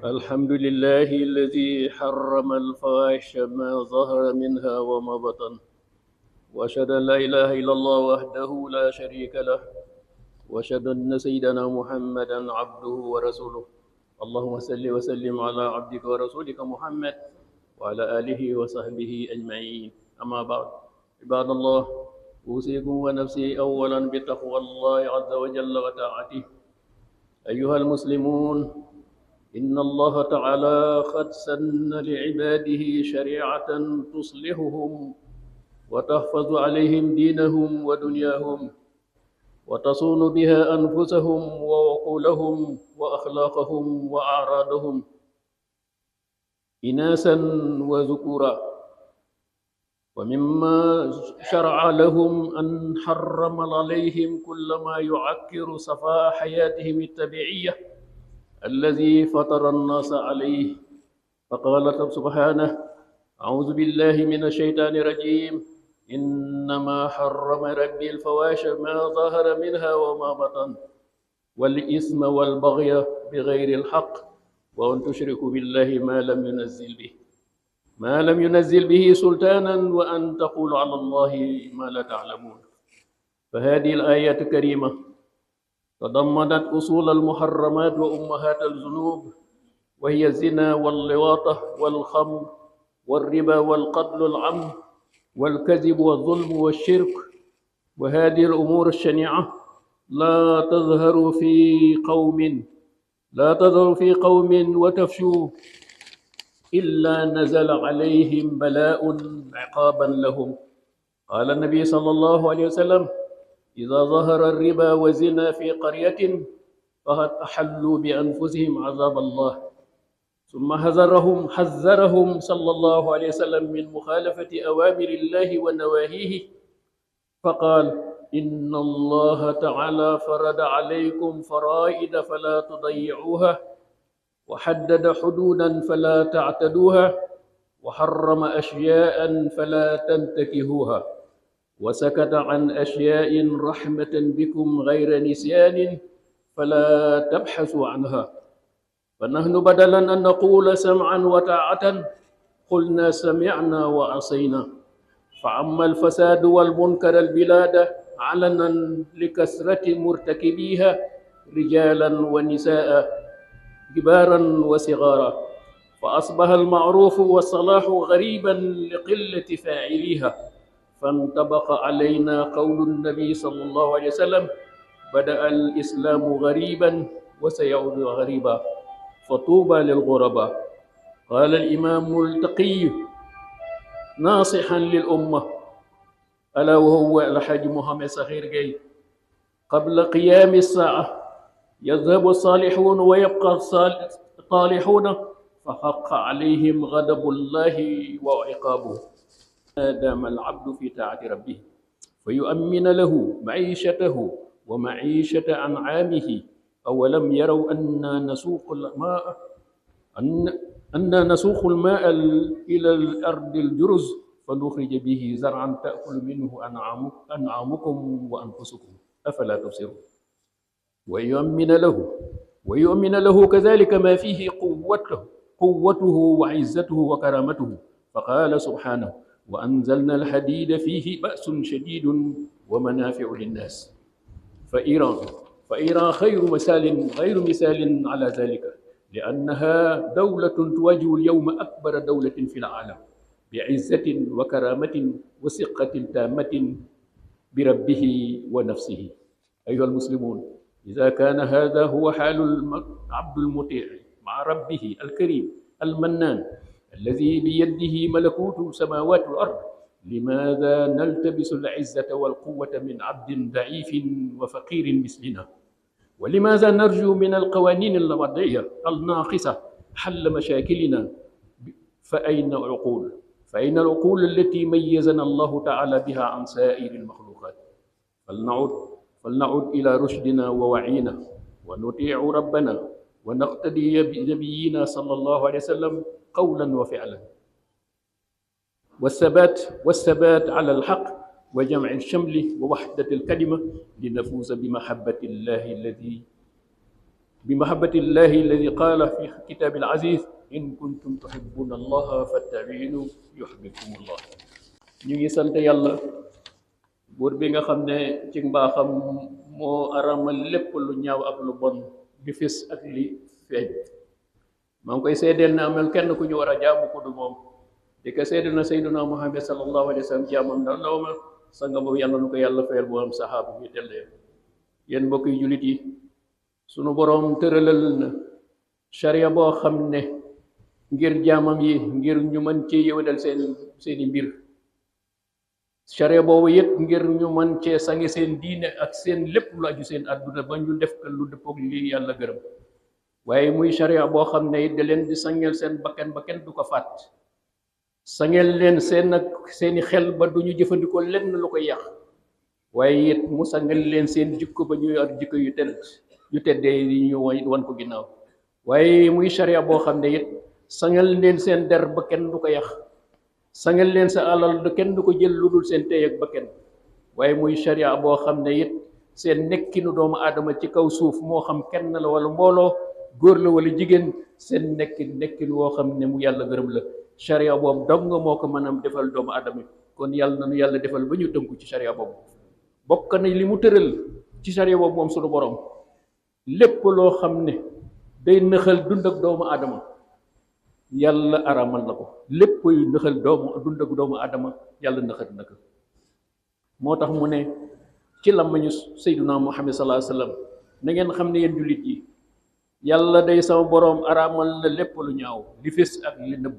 الحمد لله الذي حرم الفواحش ما ظهر منها وما بطن، وأشهد أن لا إله إلا الله وحده لا شريك له، وأشهد أن سيدنا محمدا عبده ورسوله. اللهم صل وسلم على عبدك ورسولك محمد وعلى آله وصحبه أجمعين. أما بعد، عباد الله، أوصيكم ونفسي أولا بتقوى الله عز وجل وطاعته. أيها المسلمون، إن الله تعالى قد سن لعباده شريعة تصلحهم وتحفظ عليهم دينهم ودنياهم، وتصون بها أنفسهم وعقولهم وأخلاقهم وأعراضهم إناثا وذكورا. ومما شرع لهم أن حرم عليهم كل ما يعكر صفاء حياتهم الطبيعية الذي فطر الناس عليه. فقال سبحانه: أعوذ بالله من الشيطان الرجيم: إنما حرم ربي الفواحش ما ظهر منها وما بطن والإثم والبغي بغير الحق وأن تشركوا بالله ما لم ينزل به سلطانا وأن تقولوا على الله ما لا تعلمون. فهذه الآية الكريمة تضمنت أصول المحرمات وأمهات الذنوب، وهي الزنا واللواطة والخمر والربا والقتل العمد والكذب والظلم والشرك. وهذه الأمور الشنيعة لا تظهر في قوم وتفشو إلا نزل عليهم بلاء عقابا لهم. قال النبي صلى الله عليه وسلم: إذا ظهر الربا وزنا في قرية فقد أحلوا بأنفسهم عذاب الله. ثم حذرهم صلى الله عليه وسلم من مخالفة أوامر الله ونواهيه، فقال: إن الله تعالى فرض عليكم فرائض فلا تضيعوها، وحدد حدودا فلا تعتدوها، وحرم أشياء فلا تنتكهوها، وسكت عن أشياء رحمة بكم غير نسيان فلا تبحثوا عنها. فنحن بدلا أن نقول سمعا وطاعة قلنا سمعنا وعصينا. فعم الفساد والمنكر البلاد علنا لكثرة مرتكبيها رجالا ونساء كبارا وصغارا، فأصبح المعروف والصلاح غريبا لقلة فاعليها. فانطبق علينا قول النبي صلى الله عليه وسلم: بدأ الإسلام غريبا وسيعود غريبا فطوبى للغرباء. قال الإمام التقي ناصحا للأمة، ألا وهو الحاج محمد صغير جاي: قبل قيام الساعة يذهب الصالحون ويبقى الطالحون، فحق عليهم غضب الله وعقابه ما دام العبد في طاعة ربه، فيؤمن له معيشته ومعيشة أنعامه. أولم يروا أن نسوق الماء إلى الأرض الجرز فنخرج به زرعا تأكل منه أنعامكم وأنفسكم أفلا تبصرون. ويؤمن له كذلك ما فيه قوته وعزته وكرامته. فقال سبحانه: وأنزلنا الحديد فيه بأس شديد ومنافع للناس. فإيران غير مثال على ذلك، لأنها دولة تواجه اليوم أكبر دولة في العالم بعزة وكرامة وثقة تامة بربه ونفسه. أيها المسلمون، إذا كان هذا هو حال العبد المطيع مع ربه الكريم المنان الذي بيده ملكوت السماوات والأرض، لماذا نلتبس العزة والقوة من عبد ضعيف وفقير مثلنا؟ ولماذا نرجو من القوانين الوضعية الناقصة حل مشاكلنا؟ فأين العقول التي ميزنا الله تعالى بها عن سائر المخلوقات؟ فلنعد إلى رشدنا ووعينا ونطيع ربنا ونقتدي بنبينا صلى الله عليه وسلم قولا وفعلا، والثبات على الحق وجمع الشمل ووحدة الكلمة، لنفوز بمحبة الله الذي bi mahabbatillahi alladi qaala fi kitaabi al-aziz in kuntum tuhibbuna allaha fattabi'uni yuhibbukum allah. ñu ngi sant yàlla buur bi nga xam ne ci mbaaxam moo aramal lépp lu ñaaw ak lu bon li fis ak li feeñ. maa ngi koy seedeel na amel kenn ku ñu war a jaamu ko du moom di ko seedeel na sayyiduna muhammad sallallahu alayhi wa sallam jaamam ndaw ndaw ma sanga boobu yàlla nu ko yàlla fayal boo am saxaaba bi tellee. yéen mbokk yi jullit yi, sunu boroom tëralal na sharia boo xam ne ngir jaamam yi ngir ñu mën ci yëwénal seeni mbir. sharia boobu yët ngir ñu mën cee sange seen diine ak seen lépp lu aju seen àdduna ba ñu def ko lu dëppoog li yàlla gërëm. waaye muy sharia boo xam ne it da leen di sangeel seen bakkan ba kenn du ko fàtt, sangeel leen seeni xel ba du ñu jëfandikoo lenn lu koy yàq, waaye it mu sangeel leen seen jikko ba ñuy ak jikko yu teddee yi ñu wan ko ginnaaw. waaye muy sharia boo xam ne it sangeel leen seen der ba kenn du ko yàq, sangeel leen sa alal kenn du ko jël lu dul seen tey ak ba kenn. waaye muy sharia boo xam ne it seen nekkinu doomu aadama ci kaw suuf moo xam kenn la wala mbooloo, góor la wala jigéen, seen nekkin woo xam ne mu yàlla gërëm la. sharia boobu dong moo ko mën a defal doomu aadama. kon yàlla na nu yàlla defal ba ñu tënku ci sharia boobu. bokk na li mu tëral ci sharia boobu moom sunu borom, lépp loo xam ne day nëxal dund ak doomu aadama yàlla aramal na ko. lépp yu nëxal dund ak doomu aadama yàlla nëxal na ko. moo tax mu ne ci làmmiñu sayyiduna muhammad sallallahu alayhi wa sallam, na ngeen xam ne yéen jullit yi, yàlla day sama boroom araamal na lépp lu ñaaw li fés ak li nëbb,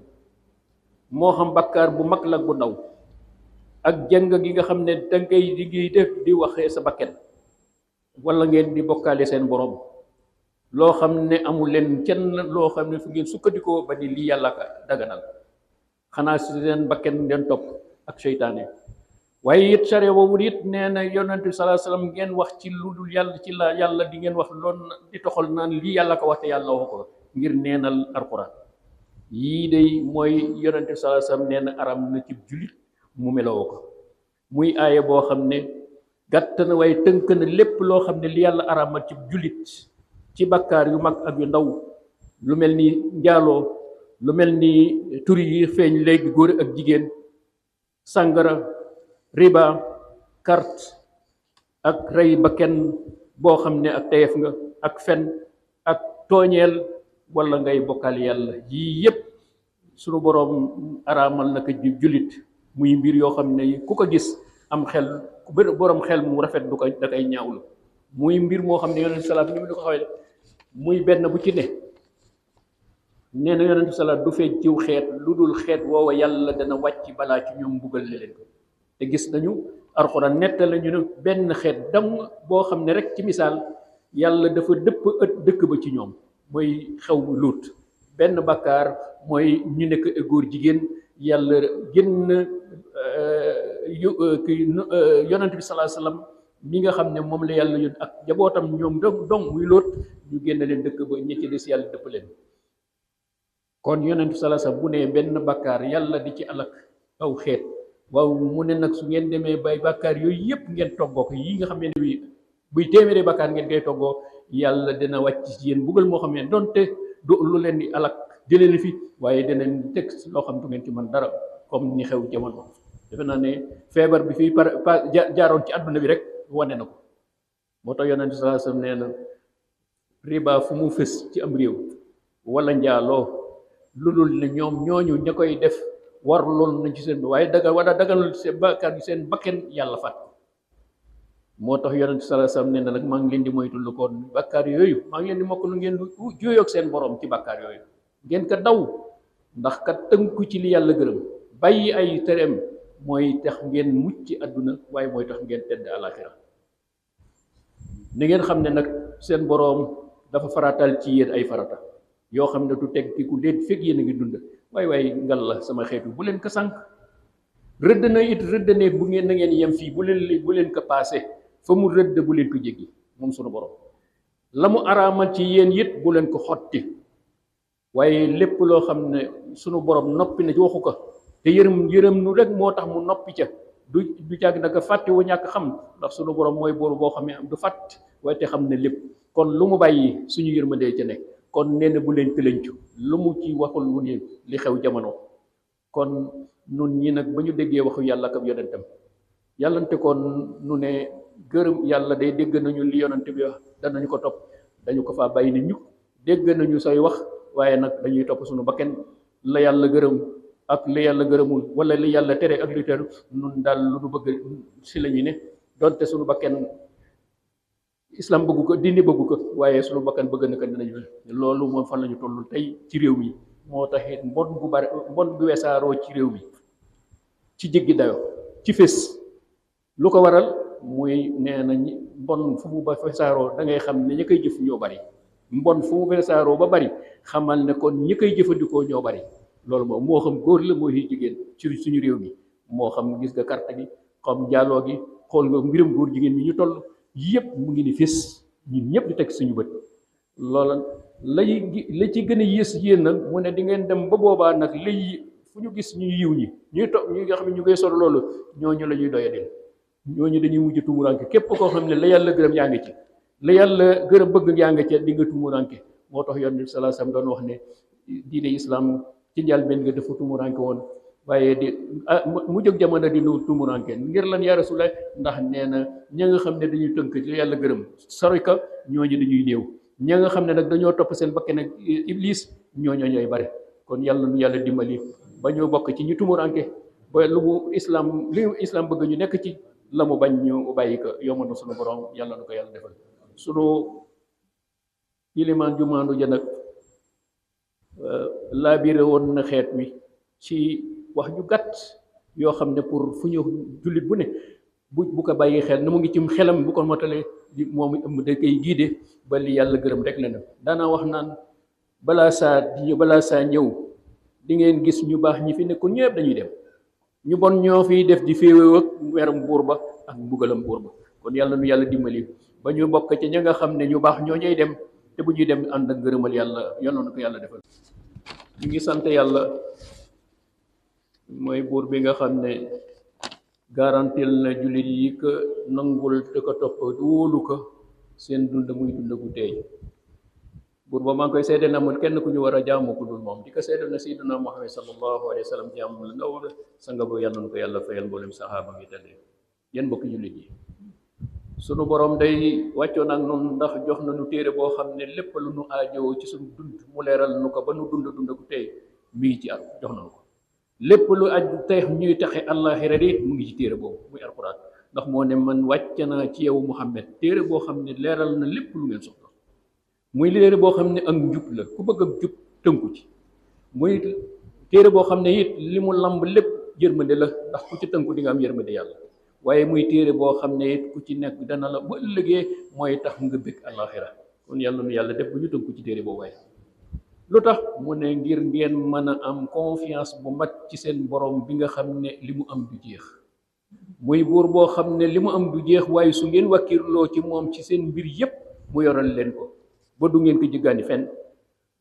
moo xam bakkaar bu mag la bu ndaw, ak jëng gi nga xam ne dangay di def di waxee sa bakken, wala ngeen di bokkaale seen boroom loo xam ne amul leen kenn loo xam ne fu ngeen sukkandikoo ba ni lii yàlla ka daganal, xanaa si seen bakken ngeen topp ak seytaane. waaye it sharia boobu it nee na yonent bi sallallahu alayhi wasallam ngeen wax ci lu dul yàlla ci la yàlla di ngeen wax lool di toxal naan lii yàlla ko wax te yàlla wax ko ngir neenal alquran. yii day mooy yonent bi sallallahu alayhi wasallam nee na aram na ci jullit mu meloo ko. muy aaya boo xam ne gàtt na waaye tënk na lépp loo xam ne li yàlla aramal ci jullit ci bakkaar yu mag ak yu ndaw, lu mel ni njaaloo, lu mel ni turi yi feeñ léegi góor ak jigéen, sàngara, riba, carte, ak rey ba kenn boo xam ne ak teyef nga, ak fen, ak tooñeel wala ngay bokkal yàlla. yii yépp sunu boroom araamal na ko jullit. muy mbir yoo xam ne ku ko gis am xel, ku boroom xel mu rafet du ko da koy ñaawlu. muy mbir moo xam ne yonent salaat ni mu di ko xawee muy benn bu ci ne nee na yonent salaat du feeñ ciw xeet lu dul xeet woowa yàlla dana wàcc balaa ci ñoom mbugal leen ko. te gis nañu alxuraan netta la ñu ne benn xeet dam boo xam ne rek ci misaal yàlla dafa dëkk ba ci ñoom, mooy xew Luut. benn bakkaar mooy ñu nekk góor jigéen, yàlla génn yonent bi sallallahu alayhi wasallam mi nga xam ne moom la yàlla yónni ak jabootam ñoom dong muy Luut, ñu génn leen dëkk ba ñi ci des yàlla dëpp leen. kon yonent bi sallallahu alayhi wasallam bu ne benn bakkaar yàlla di ci alak aw xeet, waaw mu ne nag su ngeen demee bay bàkkaar yooyu yëpp ngeen toggoo ko, yi nga xam ne bi buy téeméeri bàkkaar ngeen koy toggoo, yàlla dina wàcc ci yéen buggal moo xam ne donte du lu leen di alak jëlee li fi, waaye dinañ teg loo xam du ngeen ci mën dara, comme ni xew jamono. defe naa ne feebar bi fii jaaroon ci àdduna bi rek wane na ko. moo tax yonent sallallahu alayhi wasallam nee na riba fu mu fës ci am réew wala njaaloo, lu dul ne ñoom ñooñu ña koy def war loolu nañ ci seen waaye daganul seen bakkaar gi seen bakken yàlla fat. moo tax yonent sallallahu alayhi wasallam nee na nag maa ngi leen di moytu lu kon bakkaar yooyu, maa ngi leen di mokk lu ngeen juyoog seen borom ci bakkaar yooyu, ngeen ko daw, ndax kat tënku ci li yàlla gërëm bàyyi ay tereem mooy tax ngeen mucc ci àdduna, waaye mooy tax ngeen tedd àlaxira. ni ngeen xam ne nag seen boroom dafa faratal ci yéen ay farata yoo xam ne du teg ki ku leen fekk yéen a ngi dund. waaye ngal la sama xeetu bu leen ko sànq, rëdd na it rëdd ne bu ngeen na ngeen yem fii bu leen ko paase fa mu rëdd bu leen ko jéggi moom sunu borom. la mu araamal ci yéen it bu leen ko xotti, waaye lépp loo xam ne sunu borom noppi na ci waxu ko te yërëm nu rek moo tax mu noppi ca, du jàgg naka fàtte wu ñàkk xam ndax sunu borom mooy buur boo xam ne du fàtt waaye te xam ne lépp kon lu mu bàyyi suñu yërmandee ca nekk kon nee na bu leen tëlëncu lu mu ci waxul wu ne li xew jamono kon nun ñi nag ba ñu déggee waxu yàlla ak yonentam yàllante kon nu ne gërëm yàlla day dégg nañu li yonent bi wax danañu ko topp dañu ko faa bàyyi ni ñu dégg nañu say wax waaye nag dañuy topp suñu bakken la yàlla gërëm ak li yàlla gërëmul wala li yàlla tere ak li teru nun daal lu nu bëgg si la ñu ne donte suñu bakken islam bëggu ko diine bëggu ko waaye suñu bakkan bëgg na ko dinañu loolu moom fan la ñu toll tey ci réew mi moo taxit mbon gu bari mbon gu wesaaroo ci réew mi ci jéggi dayo ci fés lu ko waral muy nee na mbon fu mu ba wesaaroo da ngay xam ne ñi koy jëf ñoo bari mbon fu mu wesaaroo ba bari xamal ne kon ñi koy jëfandikoo ñoo bari loolu moom moo xam góor la moo ci jigéen ci suñu réew mi moo xam gis nga carte gi xam jaaloo gi xool nga mbirum góor jigéen mi ñu toll yépp mu ngi ni fés ñun ñëpp di teg suñu bët loola la ci gën a yées yéen nag mu ne di ngeen dem ba boobaa nag lay fu ñu gis ñu yiw ñi ñuy toog ñi nga xam ne ñu ngay sol loolu ñooñu la ñuy doyadeel ñooñu dañuy mujj tumuranke képp koo xam ne la yàlla gërëm yaa ngi ci la yàlla gërëm bëgg yaa ngi ci di nga tumuranke moo tax yonent bi sallallahu alayhi wasallam doon wax ne diine islam ci njëlbéen nga dafa tumuranke woon waaye mu jóg jamono di nu tumuranke ngir lan yaa Rasulullah ndax nee na ña nga xam ne dañuy tënk ci yàlla gërëm sori ka ñooñu dañuy néew ña nga xam ne nag dañoo topp seen bakken ak iblis ñooñu ñooy bari kon yàlla nu yàlla dimbali ba ñu bokk ci ñu tumuranke ba lu mu islam bëgg ñu nekk ci la mu bañ ñu bàyyi ko yomb na sunu borom yàlla na ko yàlla defal sunu yilimaan jumaandu ja nag laabire woon na xeet wi ci wax ju gàtt yoo xam ne pour fu ñu jullit bu ne bu ko bàyyi xel na mu ngi ci xelam bu ko motalee moom da koy giide ba li yàlla gërëm rek la na daanaa wax naan balaa saa ñëw di ngeen gis ñu baax ñi fi nekkul ñëpp dañuy dem ñu bon ñoo fiy def di féewéw ak weeram buur ba ak mbugalam buur ba kon yàlla nu yàlla dimbali ba ñu bokk ci ña nga xam ne ñu baax ñoo ñuy dem te bu ñuy dem ànd ak gërëmal yàlla yonoon ko yàlla defal ñu ngi sant yàlla mooy buur bi nga xam ne garantil na jullit yi ko nangul te ko topp wóolu ko seen dund muy dund gu teey buur ba maa ngi koy seede na amul kenn ku ñu war a jaamu ku dul moom di ko seede na sayyidina Muhammad sallallahu alayhi wa sallam jaamu la nga war a sanga bu yàlla na ko yàlla fayal mboolem saxaaba yi tëddee yéen mbokki jullit yi sunu borom day wàccoon ak noonu ndax jox nañu téere boo xam ne lépp lu nu aajowoo ci suñu dund mu leeral nu ko ba nu dund gu teey mi ngi ci at jox nañu ko lépp lu aju tey ñuy taxe àllaaxira it mu ngi ci téere boobu muy alquran ndax moo ne man wàcc naa ci yow Muhammad téere boo xam ne leeral na lépp lu ngeen soxla muy téere boo xam ne ak njub la ku bëgg ak jub tënku ci muy téere boo xam ne it li mu lamb lépp yërmande la ndax ku ci tënku di nga am yërmande yàlla waaye muy téere boo xam ne it ku ci nekk dana la bu ëllëgee mooy tax nga bëgg àllaaxira kon yàlla nu yàlla def bu ñu tënku ci téere boobu waaye lu tax mu ne ngir ngeen mën a am confiance bu mat ci seen borom bi nga xam ne li mu am du jeex muy buur boo xam ne li mu am du jeex waaye su ngeen wàkkirloo ci moom ci seen mbir yépp mu yoral leen ko ba du ngeen ko jiggaani fenn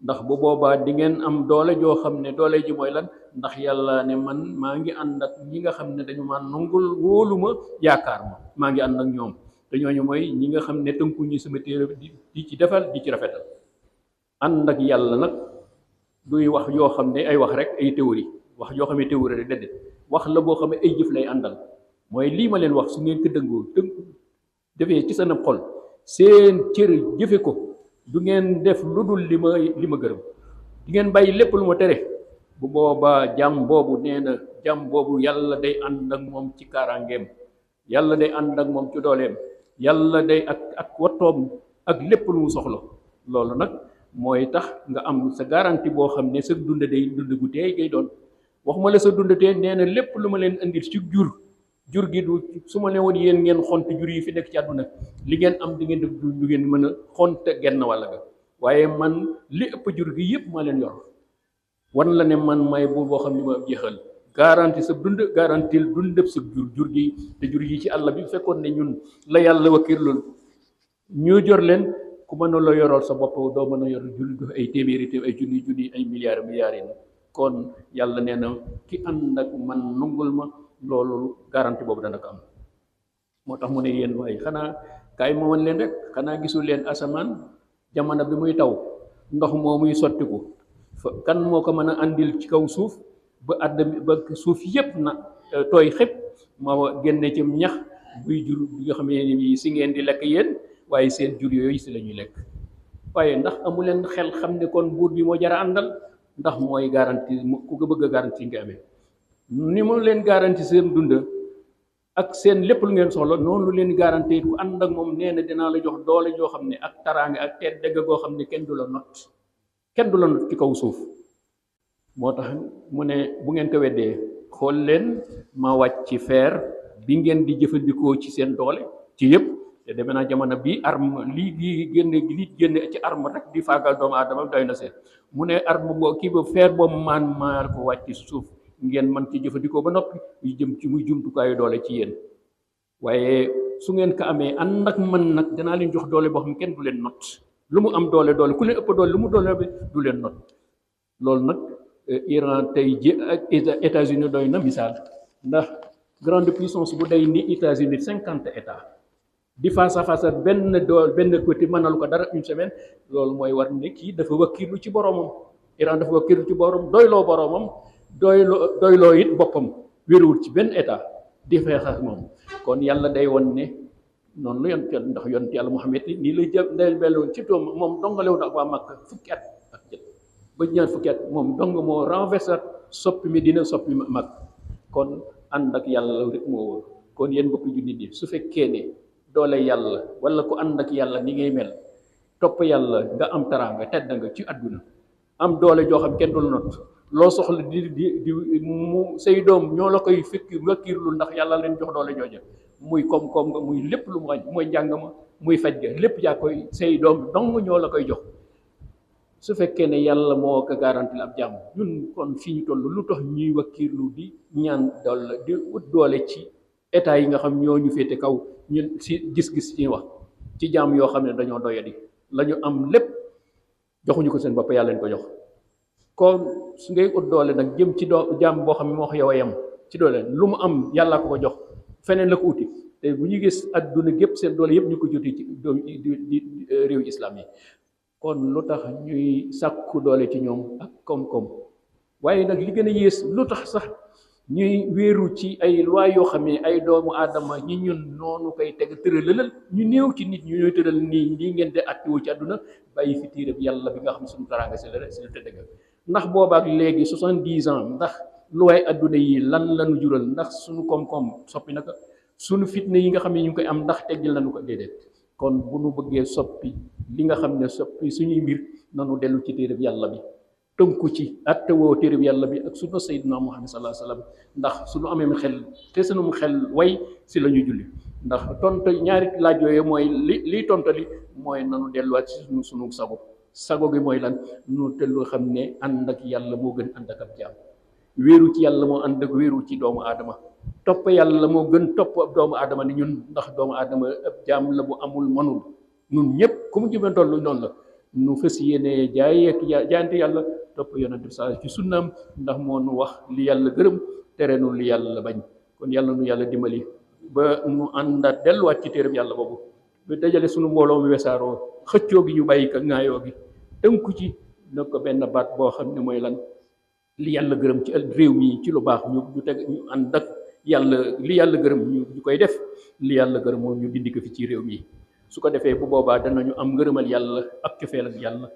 ndax bu boobaa di ngeen am doole joo xam ne doole ji mooy lan ndax yàlla ne man maa ngi ànd ak ñi nga xam ne dañu ma nangul wóolu ma yaakaar ma maa ngi ànd ak ñoom te ñooñu mooy ñi nga xam ne tënkuñu sama téere di ci defal di ci rafetal ànd ak yàlla nag duy wax yoo xam ne ay wax rek ay théorie wax yoo xam ne théorie rek déedéet wax la boo xam ne ay jëf lay àndal mooy lii ma leen wax su ngeen ko dëngoo defee ci seen xol seen cër jëfe ko du ngeen def lu dul li ma gërëm di ngeen bàyyi lépp lu ma tere bu boobaa jàmm boobu nee na jàmm boobu yàlla day ànd ak moom ci kaaraangeem yàlla day ànd ak moom ci dooleem yàlla day ak wattoom ak lépp lu mu soxla loolu nag mooy tax nga am sa garantie boo xam ne sa dund day dund gu teey ngay doon waxuma la sa dund tee nee na lépp lu ma leen indil ci jur gi du su ma ne woon yéen ngeen xont jur yi fi nekk ci àdduna li ngeen am di ngeen def du ngeen mën a xont genn wàll ga waaye man li ëpp jur gi yépp maa leen yor wan la ne man may bu boo xam ne ma jeexal garanti sa dund garantil dundëb sa jur gi te jur yi ci àll bi fekkoon ne ñun la yàlla wakkir loolu ñu jor leen ku mën a la yorool sa bopp doo mën a yor julli ay téeméeri ay junni ay milliards yi kon yàlla nee na ki ànd ak man nungul ma loolu garanti boobu dana ko am. moo tax mu ne yéen waaye xanaa kaay ma wan leen rek xanaa gisul leen asamaan jamono bi muy taw ndox moo muy sottiku kan moo ko mën a andil ci kaw suuf ba ba suuf yépp na tooy xëpp ma génne ci ñax buy jur bi nga xam ne si ngeen di lekk yéen waaye seen jur yooyu si la ñuy lekk. waaye ndax amu leen xel xam ne kon buur bi moo jara àndal ndax mooy garanti ku ko bëgg a garanti nga amee ni mu leen garanti seen dund ak seen lépp lu ngeen soxla noonu lu leen garanti ku ànd ak moom nee na dinaa la jox doole joo xam ne ak taraange ak teet dëgg goo xam ne kenn du la not ci kaw suuf. moo tax mu ne bu ngeen ko weddee xool leen ma wàcc ci feer bi ngeen di jëfandikoo ci seen doole ci yëpp te deme naa jamono bii arme lii génne ci arme rek di faagal doomu aadama doy na seet mu ne arme boo kii ba feer boobu maa ko wàcc ci suuf ngeen man ci jëfandikoo ba noppi yu jëm ci muy jumtukaayu doole ci yéen. waaye su ngeen ko amee ànd ak man nag danaa leen jox doole boo xam ne kenn du leen not lu mu am doole ku leen ëpp doole lu mu doole bi du leen not. loolu nag Iran tey ji ak États-Unis doy na misaal ndax grande puissance bu day ni États-Unis 50 états di face à face benn côté mënalu ko dara une semaine loolu mooy war ne kii dafa wakkilu ci boromam. Iran dafa wakkilu ci borom doyloo boromam doyloo it boppam wéruwul ci benn état di xeex ak moom. kon yàlla day won ne noonu lu ndax yonent yàlla Muhammad nii lay jëm day belloon ci doom moom dongalewu na ak waa Makka fukki at ak jët ba ñaar fukki at moom dong moo renversé soppi Medina soppi mag kon ànd ak yàlla rek moo wóor. kon yéen mbokk jullit yi su fekkee ne doole yàlla wala ku ànd ak yàlla ni ngay mel topp yàlla nga am taraanga tedd nga ci àdduna am doole joo xam kenn du la not loo soxla di mu say doom ñoo la koy fekki wakkiirlu ndax yàlla leen jox doole jooja muy koom-koom nga muy lépp lu mu wàññi mooy njàng ma muy faj ga lépp yaa koy say doom dong ñoo la koy jox. su fekkee ne yàlla moo ko garanti la ab jàmm ñun kon fii ñu toll lu tax ñuy wakkiirlu di ñaan doole di ut doole ci état yi nga xam ñoo ñu féete kaw ñun si gis-gis ci wax ci jàmm yoo xam ne dañoo doyadi la ñu am lépp joxuñu ko seen bopp yàlla leen ko jox. kon su ngay ut doole nag jëm ci jàmm boo xam ne moo wax yow a yem ci doole lu mu am yàlla ko jox feneen la ko uti te bu ñu gis adduna gépp seen doole yëpp ñu ko joti ci di réew islam yi. kon lu tax ñuy sàkku doole ci ñoom ak koom-koom waaye nag li gën a yées lu tax sax ñuy wéeru ci ay loi yoo xam ne ay doomu aadama ñi ñun noonu koy teg tëralal ñu néew ci nit ñu ñooy tëral nii lii ngeen di attiwu ci àdduna bàyyi fi téere bi yàlla bi nga xam ne suñu taraanga si la tëddëga ndax boobaak léegi 70 ans ndax loi àdduna yi lan lañu jural ndax suñu koom-koom soppi na ko suñu fitna yi nga xam ne ñu ngi koy am ndax teggil nañu ko déedéet. kon bu nu bëggee soppi li nga xam ne soppi suñuy mbir nanu dellu ci téere bi yàlla bi tënku ci attewoo téere bi yàlla bi ak sunna sayyidina Muhammad sallallahu alayhi wasallam ndax suñu amee xel te suñu xel way si la ñuy julli ndax tontu ñaari laaj yooyu mooy liy tontali mooy nanu delluwaat ci suñu sago gi mooy lan nu tellu xam ne ànd ak yàlla moo gën ànd ak ab jaam wéeru ci yàlla moo ànd ak wéeru ci doomu aadama topp yàlla moo gën topp ab doomu aadama ni ñun ndax doomu aadama ab jaam la bu amul manul ñun ñëpp ku mu jëmee tollu noonu la nu fas yéene jaayante yàlla topp yonent bi sa ci sunnaam ndax moo nu wax li yàlla gërëm tere nu li yàlla bañ kon yàlla nu yàlla dimbali ba nu àndaat delluwaat ci téereb yàlla boobu ba dajale sunu mbooloo mi wesaaroo xëccoo gi ñu bàyyi ko ŋaayoo gi tënku ci na ko benn baat boo xam ne mooy lan li yàlla gërëm ci réew mi ci lu baax ñu teg ñu ànd ak yàlla li yàlla gërëm ñu koy def li yàlla gërëm moom ñu dindi ko fi ci réew mi su ko defee bu boobaa danañu am ngërëmal yàlla ak cofeel ak yàlla